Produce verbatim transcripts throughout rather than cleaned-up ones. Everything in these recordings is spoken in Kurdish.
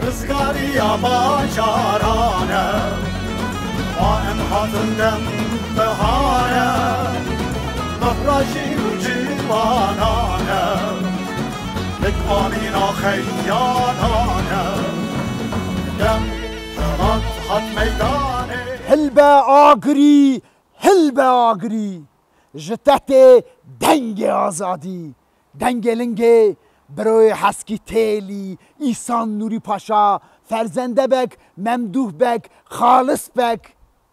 Rizgariya bacaran e, ma em hatin dem bihar e, mehra jîn û ciwanan e, likmanîna xeyalan e, dem hilat hat meydanê. Hilbe agirî, hilbe agirî, ji te tê dengê azadî. Dengê lingê Biroyê Heskî Têlî, Îsan Nûrî Paşa, Ferzende Beg, Memdûh Beg, Xalis Beg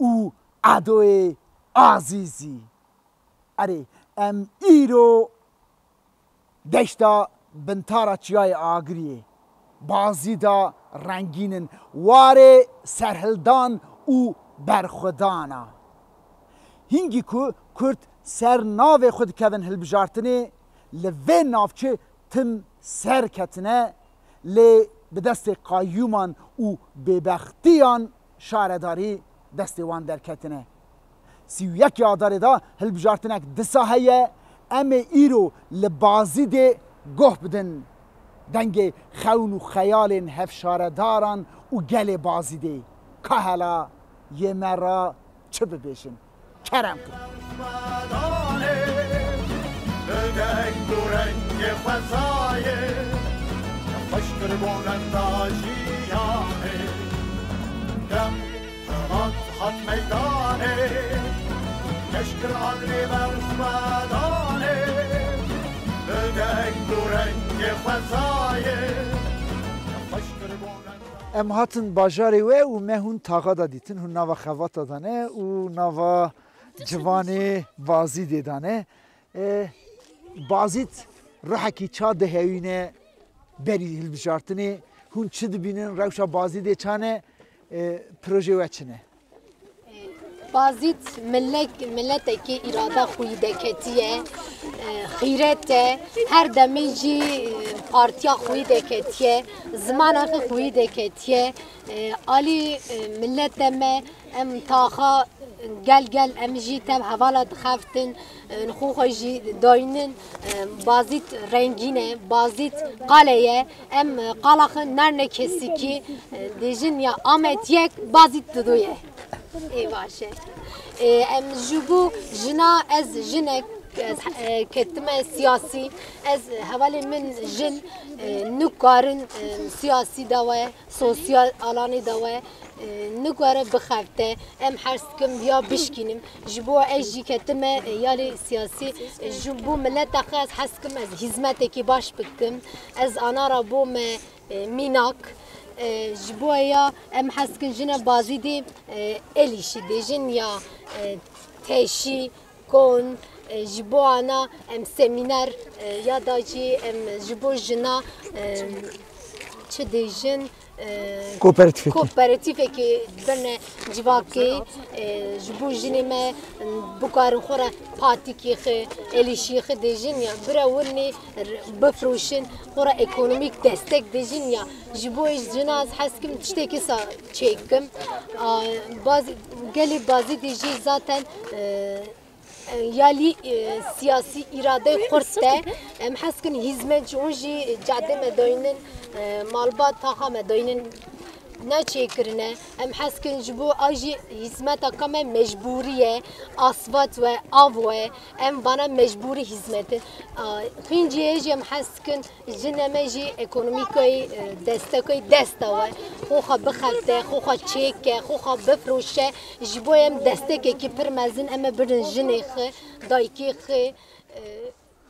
û Edoyê Azîzî. Erê, em îro deşta Bintara Çiyayê Agiriyê, Bazîda rengîn in, warê serhildan û berxwedana. Hingî ku Kurd ser navê xwe dikevin hilbijartinê, li vê navçe tim ser ketine, lê bi destê qayyûman û bêbextiyan şaredarî destê wan derketine. Sî û yekê Adarê de hilbijartinek disa heye, em ê îro li Bazîdê guh bidin dengê xewn û xeyalên hevşaredaran û gelê Bazîdê. Ka hela yê me re çi bibêjin? Kerem kin. Deng û rengê xwezayê, xweş kir bolenda jiyanê. Dem Xebat hat meydanê, keş kir agirê berxwedanê, bi deng û rengê xwezayê, xweş kir bolenda. Em hatin bajarê we û me hûn taxa da dîtin, hûn nava xevata da ne û nava civanê Bazîdê da ne. E, Bazîd ruhekî ça dihewîne berî hilbijartinê? Hûn çi dibînin? Rewşa Bazîdê çane? E, projê we çi ne? Bazîd milek-, miletekî îrada xwî deketiye, e, xîret e, her demê jî, e, partiya xwî deketiye, zimana xwe xwî deketiye. E, alî, e, milete me, em taxa gel gel em jî tev hevala dixeftin, e, xwe xwe jî daynin, e, Bazîd rengîn e, Bazîd qale ye, em, e, qala xwe nerne kesikî, e, dêjin ya Amed yek, Bazîd didu ye. Ê baş e. E, em ji bo jina, ez jinek, ez, e, ketime siyasî, ez hevalê min jin, e, nikarin, e, siyasî de we, sosyal alanê de we, e, nigore bixebite. Em hez dikim ya bişkînim. Ji bo ez jî ketime, e, yalê siyasî, e, ji bo mileta xwe ez hez dikim ez hizmetekî baş bikim. Ez ana ra bome, e, mînak. E, ji bo ya em hez dikin jine Bazîdê, e, el îşî dêjin ya, e, teşî, kon, e, ji bo ana em semîner, e, ya da jî em ji bo jina, e, çi dêjin, e, Kooperatîfekî. Kooperatîfekî birine civakê, e, ji bo jinê me, e, bikarin xwe re patîkê xwe, elîşî xwe dêjin ya bire winê bifroşin, xwe re ekonomîk destek dêjin ya. Ji bo jina ez hez dikim tiştekî sa çêkim. A, baz-, gelê Bazîdê jî zaten, e, E, yalî, e, siyasî îrade xurt e. Em hez dikin hizmet ji hûn jî cadê me daynin, e, malbat taxa me daynin neçêkirine. Em hez dikin ji bo a jî hizmeta ka me mecbûrî ye. Asfalt we, av we. Em vana mecbûrî hizmet in. A, xwînciyê jî em hez dikin Jinê me jî ekonomîkayê, e, destekayê desta we. Xwe xwe bixebite, xwe xwe çêke, xwe xwe bifroşe. Ji bo em destekekî pir mezin em ê bidin jinê xwe, dayikê xwe. E,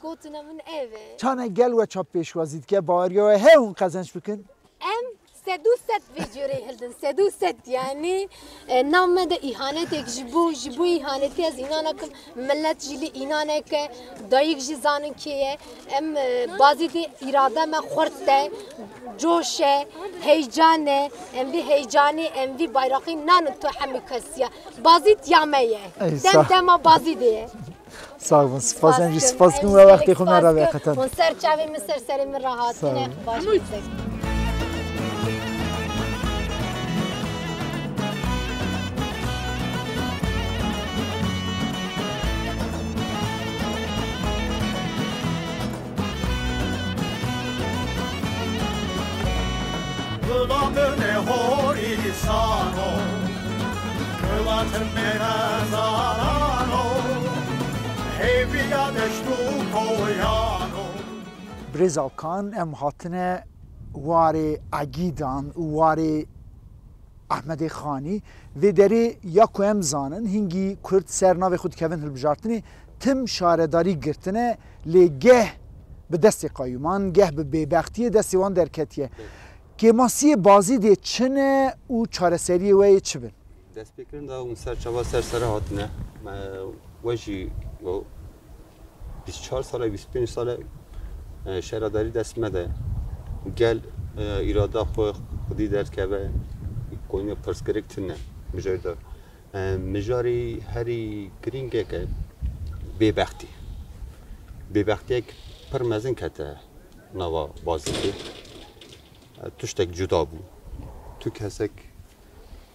gotina min ev e. Çane gel we çap pêşwazî dike, baweriya we heye hûn qezenc bikin? Em sed û sed vê cûrê hildin, sed û sed, yanî, e, nav me de îhanetek ji bo, ji bo îhanetî ez înan nakim, milet jî lê înan neke, dayik jî zanin kê ye. Em, e, Bazîdê îrade me xurt e, coş e, heyecan e, em vî heyecanê, em vî bayraqî nanin tu hemî kesiya. Bazîd ya me ye. Ey, Dem sağ dema Bazîdê ye. Sağ olun. Spas, em jî spas dikin we wextê xwe me re veqetin. Hûn ser çavê min, ser serê min re hatine. Sağ olun. Baş bin. Dila min ê horîsano, dila timê mezarano, hêviya deşt û koyano. Birêz Alkan, em hatine warê Egîdan û warê Ehmedê Xanî. Vê derê ya ku em zanin, hingî Kurd ser navê xwe dikevin hilbijartinê, tim şaredarî girtine, lê geh bi destê qayûman, geh bi bêbextiyê destê wan derketiye. Kêmasiyê Bazîdê çi ne û çareseriyê we yê çi bin? Destpêkirin de hûn ser çava ser sere hatine. Me, we jî, o, bîst çar sale, bîst pênc sale, e, şaredarî dest me de. Gel, e, îrada xwe xwedî derkeve, koyne pirsgirêk tune. Mijarê de, e, mijarê herî girîngeke bêbextî. Bêbextiyek pir mezin kete nava Bazîdê. E, tiştek cuda bû. Tu kesek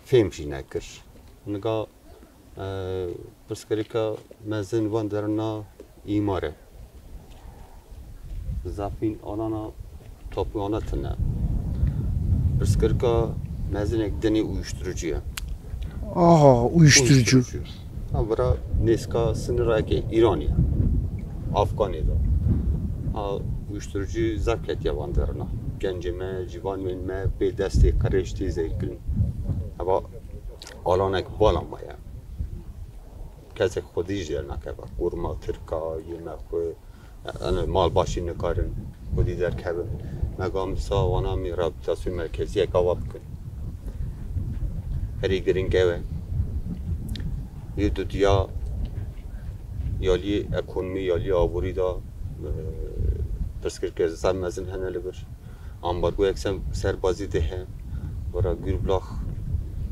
fêm jî nekir. Niga, e, pirsgirêka mezin van derna îmar e. Zafîn alana tapuana tune. Pirsgirêka mezinek dinê uyuşturucu ye. Aha, uyuşturucu. Uyuşturucu. Ha, vira nêzka sinirekê Îranê, Afganê de. Ha, uyuşturucu zaf ketiye van derna. Gencê me, ciwanên me pê destê qirêj tê zêrkirin. Heva alanek bala me ye. Kesek xwedî jî dernakeve. Kurma, Tirka, yê me xwe, Em malbaşî nikarin xwedî derkevin. Me gam sa wana mî rehabilitasyon merkeziyek ava bikin. Herî giring ew e. Yê dudiya yaliyê ekonomî, yaliyê aborî de, e, pirsgirêkê zaf mezin hene li vir. Ambargoyek ser, ser Bazîdê heye. Wera Gurblak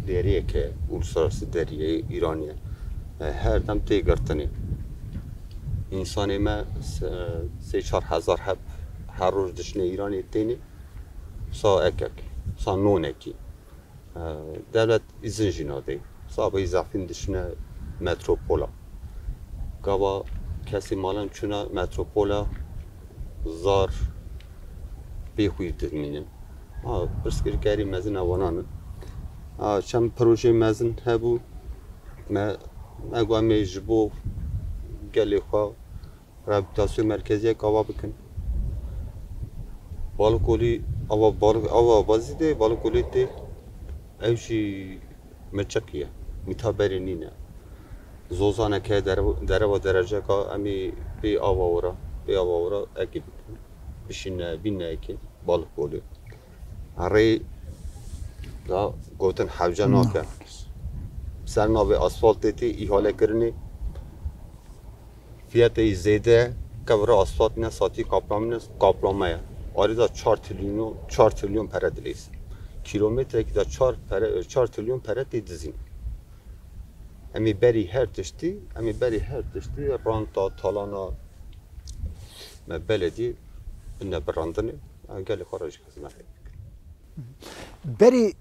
deriyeke uluslararası deriyê Îranê ye. E, her dem tê girtinê. Însanê me se-, sê çar hezar heb her roj diçine Îranê tênê. Sa ekek, sa nonekî. E, dewlet îzin jî nadê. Sa bey zafîn diçine metropola. Gava kesê malan çûna metropola zar pê xwî dimînin. Ha, pirsgirêkerî mezin ewanan in. Ha, çend projeyê mezin hebû. Me, me got em ê ji bo gelê xwe rehabilitasyon merkeziyek ava bikin. Balikolî, ava, balik, ava Bazîdê, Balikolî tê. Ew jî miçiqî ye. Mîta berê nîne. Zozaneke dere-, dereva dereceka em ê pê ava wira, pê ava wira ekî bikin. Bişîne, bîne ekî, Balikolî. Rê da gotin hewce nake. Ser navê asfaltê tê îhale kirinê. Fiyatê zêde kevra asfalt ne satî, kaplame ne, kaplame ye. Arê da çar trilyon, çar trilyon pere dileyîz. Kilometrekî da çar pere, çar trilyon pere tê dizîn. Em ê berî her tiştî, em ê berî her tiştî ranta, talana me beledî bine birandinê. Em gelê xwe re jî xizmetê bikin. Berê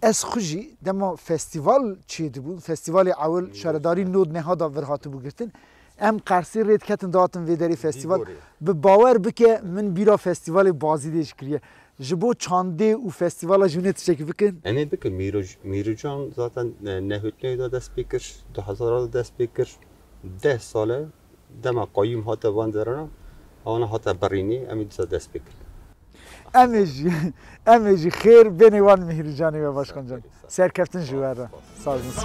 ez xwe jî dema festîval çêdibû, festîvalê ewil Şaredarî Nod Neha da vir hatibû girtin. Em Qersê rê diketin dihatin vê derê festîval. Bi bawer bike min bîra festîvalê Bazîdê jî kiriye. Ji bo çandê û festîvala jî hûn ê tiştekî bikin? Em ê bikin. Mîro-, Mîrocan zaten, e, nehêtneyê de dest pê kir, du hezar de dest pê kir. Deh sal e, dema qayûm hate van derana, ewana hate birînê, em ê dîsa dest pê kirin. Em ê jî, em ê jî xêr bênê wan Mîhrîcanê we Başkan can. Serkeftin ji we re. Sağ olun, spas.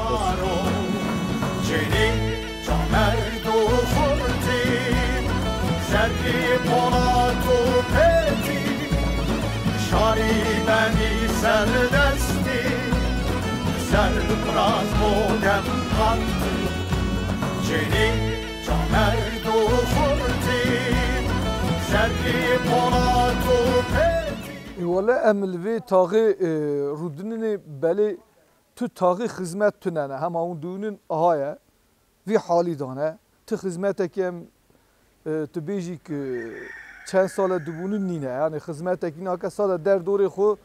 Çênî, çamerdo xurtî, serkî polat û pêtî, şarî benî serdestî, serfiraz bo dem qatî. Çênî, çamerdo xurtî, serkî polat û pêtî. Ê wele em li vê taxê, e, rûdinê belê tu taxê xizmet tune ne. Hema hûn dûnin aha ye. Vî halî dane. Ti xizmetekî em, e, tu bêjî ki çend sale dibûnin nîne. Yani xizmetekî nake sade der dorê xwe,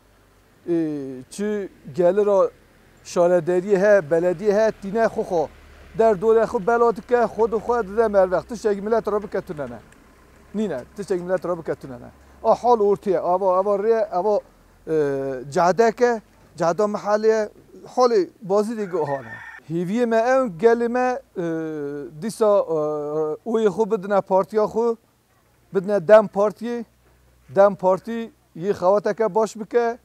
e, çi gelira şaredariyê he, belediyê he, tîne xwe xwe. Der dorê xwe bela dike, xwe di xwe dide mervex. Tiştekî millet re bike tune ne. Nîne. Tiştekî millet re bike tune ne. A hal ortê ye. Ava, ava rê, ava E, cahdeke, cahda mehalê ye, holê bazî dê guhane. Hêviyê me ew, gelê me, e, dîsa, e, oyê xwe bidine partiya xwe, bidine DEM Partiyê, DEM Partî yê xeweteke baş bike.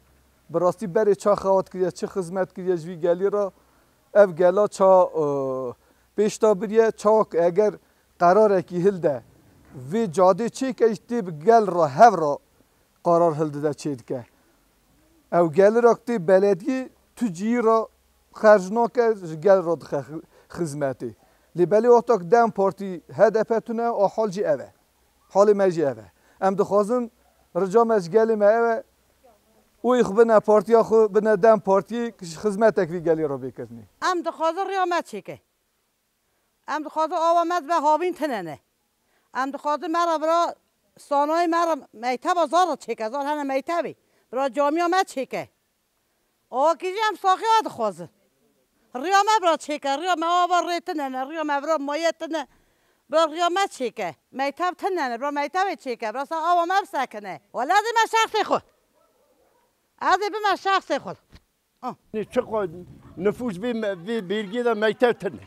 Bi rastî berê ça xewet kiriye, çi xizmet kiriye ji vî gelî re, ev gela ça, e, pêş de biriye, çawa ku eger qerarekî hilde vê cadê çêke, jî tê bi gel re hev re qarar hildide çêdike. Ew gelî re ku tê belediyê, tu cihî re xerc nake, ji gel re dixe xi-, xizmetê. Lê belê wexta ku DEM Partî, HDP tune, a hal jî ev e. Halê me jî ev e. Em dixwazin, rica me ji gelê me ev e, oyê xwe bine partiya xwe, bine DEM Partiyê, ku ji xizmetek vî gelî re bê kirinê. Em dixwazin riya me çêke. Em dixwazin awa me dibe havîn tine ne. Em dixwazin me re bira sanayê me re mekteba zar re çêke, zar hene mektebê. Bira camiya me çêke. Awa kî jî em saxiya dixwazin. Riya me bira çêke, riya me ava rê tine ne, riya me bira maye tine. Bira riya me çêke. Mekteb tine ne, bira mektebê çêke, bira ser awa me bisekine. Wele ez ê me şexsê xwe. Ez ê bime şexsê xwe. Ah. Nê çiqa nifûs vê me, vê bêrgê de mekteb tine.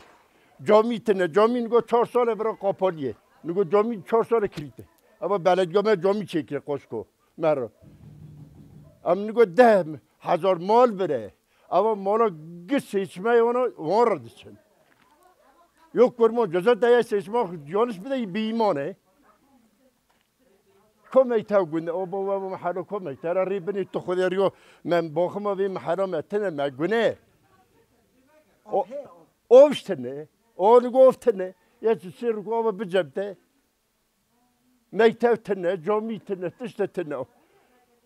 Camî tine. Camî nigo çar sal e vira qapalî ye. Nigo camî çar sal e kilît e. Eva belediya me camî çêkiriye Qoşko. Me re. Em nigo deh hezar mal vire. Eva mala giş seçmeyê wana wan re diçin. Yok kurma ceza te ye seçma yanlış bide bîman e. Komey tev gune, o bo, bo, bo, mehelo komey. Tera rê binê tu xwedê riyo, me baxima vê mehela me tine, me gune. O, ov tine, o li gov tine. Ya tu sê riko ava bicebte. Mektev tine, camî tine, tişte tine.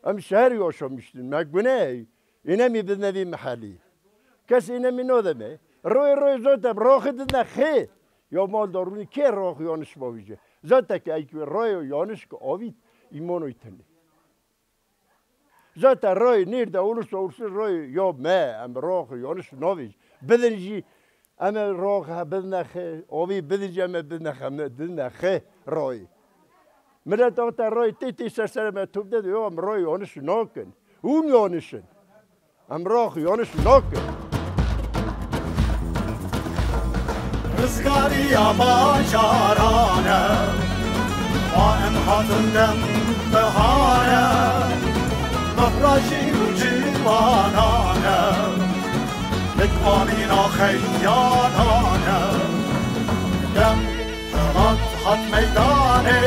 Em şeherî yaşamıştın, me gune. Înemî bidine vî mehelî. Kes înemî nodeme. Roy roy zotem, roxi didine xê. Ya mal darûnî kê rox yanlış bavîje. Zaten ki ey ki roy yanlış ki avît, îmanoy tenê. Zaten roy nêrde olursa olsun roy ya me, em rox yanlış navîj. Bidin jî, em ê rox he bidine xê, avî bidin jî em ê bidine xê, em ê bidine xê roy. Millet ata roy tê tê ser serê me top de, yo, em roy yanlış nakin. Hûn yanlış in. Em rox yanlış nakin. Rizgariya bacaran e, wa em hatin dem bihar e, behrajî û ciwanan e, likmanîna xeyalan e, dem Xebat hat meydanê,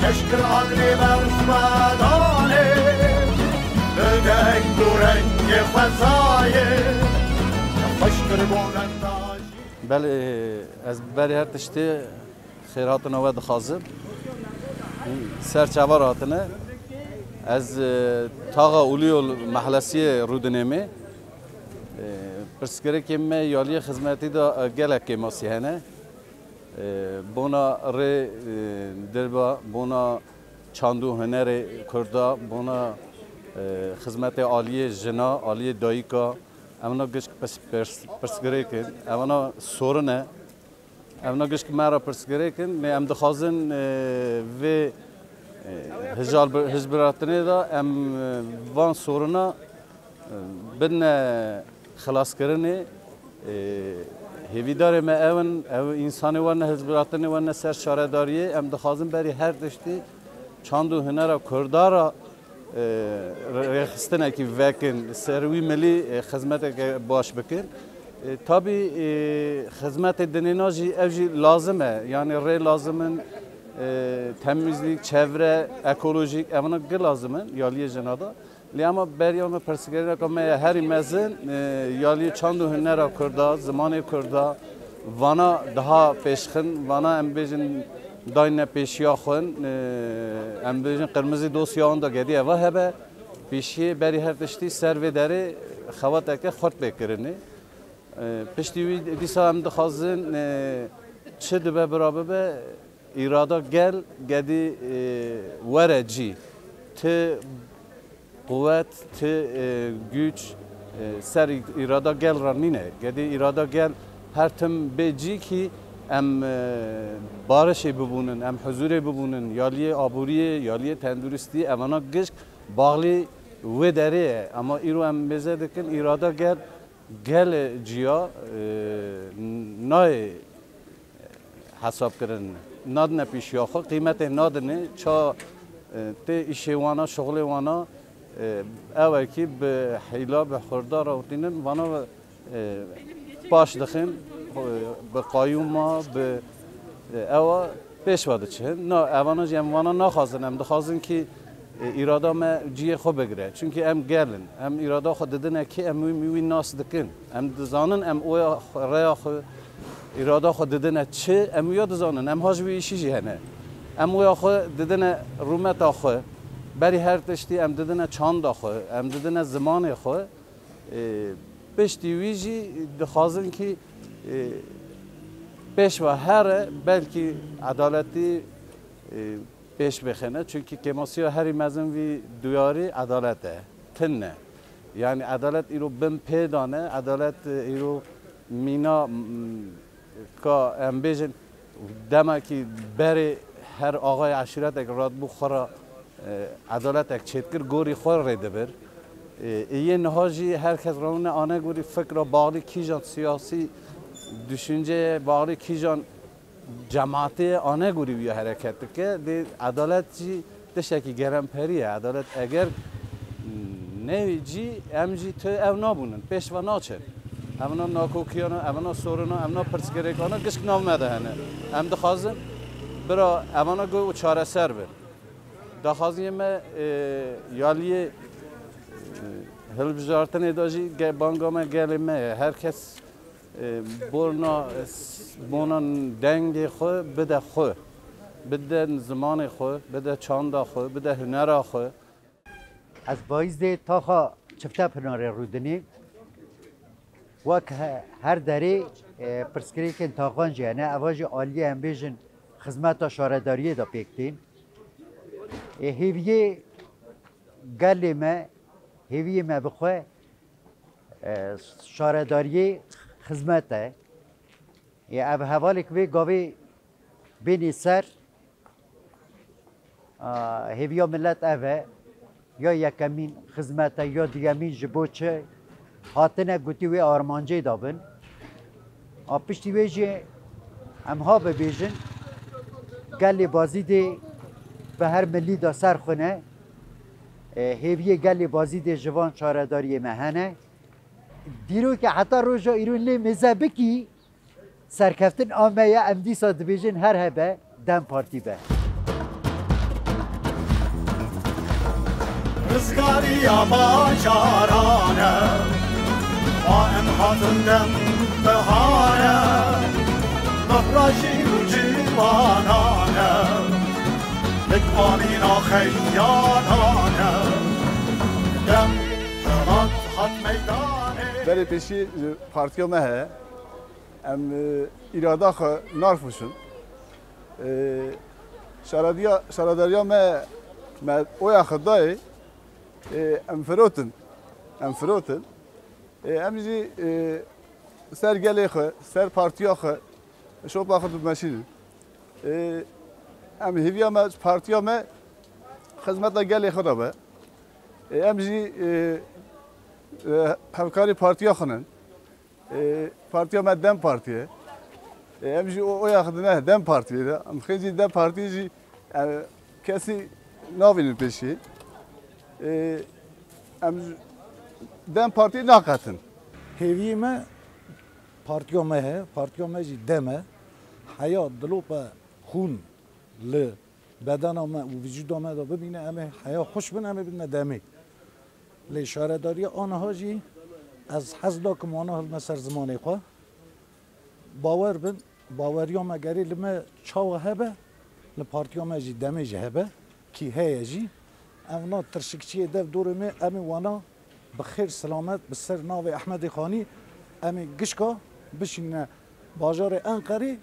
leşkir adlê berxwedanê, bi deng û rengê xwezayê, xweştir bo bendajî. Belê, ez berî her tiştî xêrhatina we dixwazim. Ser çava re hatine. Ez, e, taxa Uluyol mehlesiyê Rûdinê me. E, pirsgirêkê me yaliyê xizmetî de, e, gelek kêmasî hene. E, bona rê, e, dirba, bona çand û hunerê Kurda, bona, e, xizmetê aliyê jina, aliyê dayika, evna gişk pis-, pirs-, pirsgirêk in, evna sorin e. Evna gişk me re pirsgirêk in, lê em dixwazin, e, vê, e, hijal-, hizbiratinê de em, e, van sorina bidine xilaskirinê, e, hêvîdarê me ew in, ew însanê werne hizbiratinê werne ser şaredariyê, em dixwazin berî her tiştî çand û hunera Kurda re, e, rê-, rêxistinekî vekin, ser wî milî, e, xizmeteke baş bikin. E, tabî, e, xizmetê dinêna jî ev jî lazim e, yanî rê lazim in, e, temizlik, çevre, ekolojik, evana gi lazim in, yaliyê jina de. Lê ema beriya me pirsgirêka me ya herî mezin, e, yaliyê çand û hunera Kurda, zimanê Kurda, vana daha pêşxin, vana em bêjin dayne pêşiya xwe, e, em bêjin qirmizî dosya wan da gedî eva hebe, pêşiyê berî her tiştî ser vê derê xeweteke xurt bê kirinê. E, piştî wî dîsa em dixwazin, e, çi dibe bira bibe, Îrada gel gedî, e, were cî. Ti quwet, ti, e, güç, e, ser î-, îrada gel re nîne. Gedî îrada gel her tim bê cî kî em, e, barişê bibûnin, em huzûrê bibûnin, yaliyê aboriyê, yaliyê tenduristî, evana gişk baxlî Wê derê ye, ama îro em mêze dikin, îrada gel, gelê ciya, e, nayê hesab kirin, nadine pîşiya xwe, qîmetê nadine, ça, e, tê îşê wana, şixulê wana, e, ew e kî bi hîla, bi xurda rawtînin, vana, e, paş dixin, e, bi qayûma, bi, e, ewa pêş ve diçin. Na, evana jî em vana naxwazin, em dixwazin kî, e, îrada me cihê xwe bigire. Çimkî em gel in. Em îrada xwe didine kî, em wî, wî nas dikin. Em dizanin, em oya xwe, rêya xwe, îrada xwe didine çi, em wîya dizanin. Em ha ji wî îşî jî hene. Em oya xwe didine rûmeta xwe. Berî her tiştî em didine çanda xwe, em didine zimanê xwe. E, piştî wî jî dixwazin kî, e, pêş ve here, belkî edaletî, e, pêş bixine. Çimkî kêmasiya herî mezin vî duyarî edalet e, tune. Yanî edalet îro bin pê dane, edalet, e, îro mîna, m, ka em bêjin, demekî berê her axayê eşîretek radibû xwe re, e, edaletek çêdikir, gorî xwe rê dibir. E, yê niha jî her kes rewne ane gorî fikra baxlî kîjan siyasî, düşünceyê baxlî kîjan cemaatê ane gorî wîya hereket dike. Dê edalet jî tiştekî gelemperî ye. Edalet eger neyê cî, em jî tu ew nabûnin, pêş ve naçin. Evna nakokiyana, evna soruna, evna pirsgirêkana gişk nav me de hene. Em dixwazin bira evana go û çareser bin. Daxwaziyê me, e, yaliyê, e, hilbijartinê de jî ge-, banga me gelê me ye. Her kes e, bona, e, s-, bona dengê xwe bide xwe, bide zimanê xwe, bide çanda xwe, bide hunera xwe. Ez bayîzdê taxa Çiftepinarê rûdinî. Wek he-, her derê, e, pirsgirêkên taxan jî hene. Eva jî aliyê em bêjin xizmeta şaredariyê de pêk tên. E, hêviyê gelê me, hêviyê me bi xwe e, şaredariyê xizmet e. E, ev hevalek vê gavê bênê ser, a, hêviya milet ev e. Ya yekemîn xizmet e, ya duyemîn ji bo çi hatine gotî wê armancê de bin. A, piştî wê jî em ha bibêjin, gelê Bazîdê bi her milî de ser xwe ne. E, hêviyê gelê Bazîdê ji van şaredariyê me hene. Dîrokê heta roja îro lê mêze bikî, serkeftin a me ye, em dîsa dibêjin her hebe DEM Partî be. Rizgariya bacaran e, wa em hatin dem bihar e, bexra jîn û ciwanan e, likwanîna xeyalan e, dem Berê pêşî ji partiya me heye. Em, e, îrada xwe narfûşin. E, şaradiya, şaradariya me, me oya xwe dayê, e, em firotin. Em firotin. E, em jî, e, ser gelê xwe, ser partiya xwe, şopa xwe dimeşînin. E, em hêviya me, partiya me xizmeta gelê xwe de be. E, em jî, e, e, hevkarê partiya xwe ne. E, partiya me DEM Partî ye. E, em jî o, oya xwe dine DEM Partî de. Em xêzî DEM Partî jî, e, kesî navînin pêşî. E, em jî DEM Partî naqetin. Hêviyê me partiya me heye, partiya me jî DEM e. Heya dilope xûn li bedena me û vijûda me de bimîne, em ê heya xweş bin, em ê bidine DEMê. Lê şaredariya aniha jî ez hez nakim wana hilme ser zimanê xwe. Bawer bin, baweriya me gerê li me çawa hebe, li partiya me jî DEMê jî hebe, kî heye jî. Ev na tirşikçiyê dev dorê me, em ê wana bi xêr silamet bi ser navê Ehmedê Xanî em ê gişka bişîne bajarê Enqerê.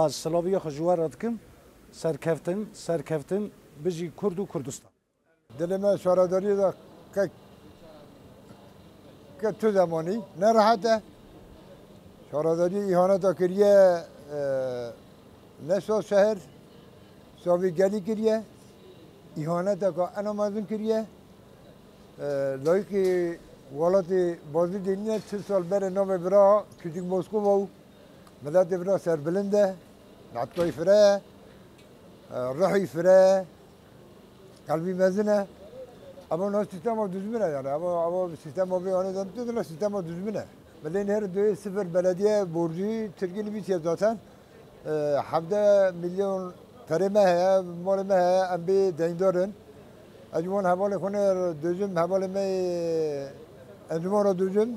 Ez silaviya xwe ji we re dikim. Serkeftin, serkeftin, bijî Kurd û Kurdistan. Dilê me şaredariyê de ke, ke tu zemanî nerehet e. Şaredariyê îhaneta kiriye, e, ne sa şehir, savî gelî kiriye. Îhaneteka ena mezin kiriye. E, layîqî welatê Bazîdê nîne, çil sal berê navê vira Küçük Moskova û miletê vira serbilind e, netkayî fire ye, e, ruhî fire ye, qelbî mezin e. Ama na sîstema duzmin e yani. Ama, ama sîstema vê anê de tu dine sîstema duzmin e. Milên her duyê sifir belediye borcî Tirkî nivîsiye zaten. E, hevdeh milyon perê me heye, malê me heye, em bê deyndar in. Ez ji wan hevalê xwe nê dojim, hevalê me yê, ez ji wan re dojim.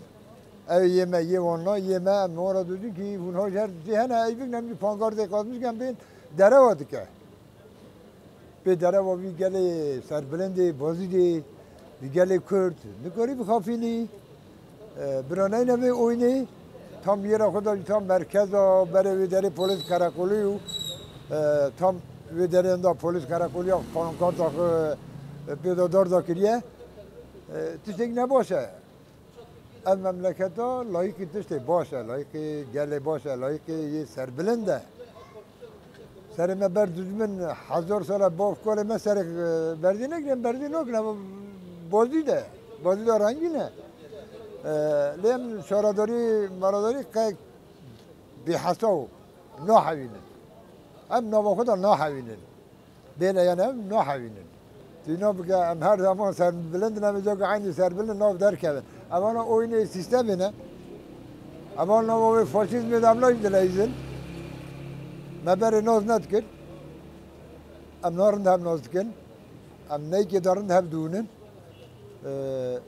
Ew yê me, yê wan na, yê me, em wan re dojin kî hûn ha ji her cihê hene, ey bigin em jî pankardê qazmiş em bên derewa dike. Pê derewa vî gelê serbilindê, Bazîdê, vî gelê Kurd, nikarî bixafînî. E, bira neyne vê oynê, tam yê ra xwe da jî tam merkeza, berê wê derê polîs karakolî û, e, tam wê derê da polîs karakolî ya pankarta xwe, e, pê da dar da kiriye. E, tiştek nebaş e. Ev memleketa layîqî tiştê baş e, layîqî gelê baş e, layîqî yê serbilind e. Serê me ber duzmin hezar sal e, bav kolê me serê, e, berzî nekirin, berzî nakin, ama Bazîd e. Bazîda rengîn e. E, lê em şaredarî, maradarî qe bêhesa û nahewînin. Em nava xwe de nahewînin. Bêle yan ev nahewînin. Tu îna bike, em her zaman serbilind in, em ê caka eynî serbilind nav derkevin. Evana oynê sîstemê ne. Evan nava wê faşîzmê de em nayî dileyizin. Me berê naz nedikir. Em na rind hev naz dikin. Em neyke de rind hev dûnin. Ee,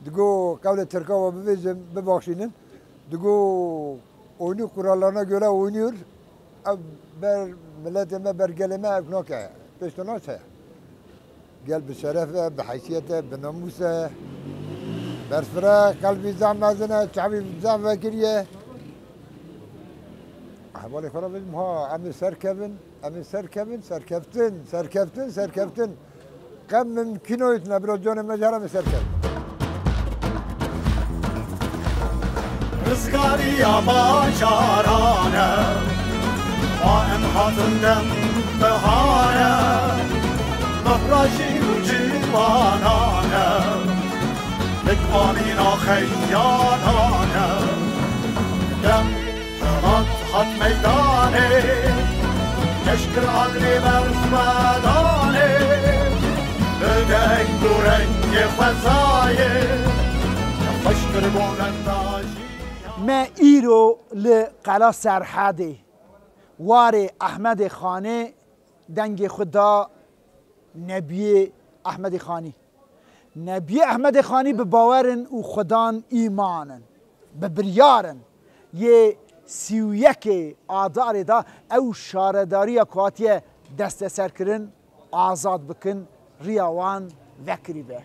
Digo qewlê Tirka we bibêjim, bibaxşînin. Digo oyunu kurallarına göre oynuyor. Ev ber miletê me, ber gelê me ev nake. Pêşte naçe. Gel bi şeref e, bi heysiyet e, bi namûs e. Berfire qelbî zaf mezin e, çavî zaf vekiriye. Hevalê xwe re bêjim ha, em ê serkevin. Em ê serkevin, serkeftin, serkeftin, serkeftin. Qe mimkîn oyt nebira canê me jî here em ê serkevin. Rizgariya bajaran e, ma em hatin dem bihar e, mifrajî û ciwanan e, likmanîna xeyalan e. Dem Xebat hat meydanê, keşkir almê berf medanê, bi deng û rengê xwezayê, xweştir bo wenda jiyan. Me îro li Qela Serhedê warê Ehmedê Xanê dengê xwe da Nebiyê Ehmedê Xanî. Nebiyê Ehmedê Xanî bi bawer in û xwedan îman in, bi biryar in. Yê sî û yekê Adarê de ew şaredariya ku hatiye desteserkirin, azad bikin, riya wan vekirî be.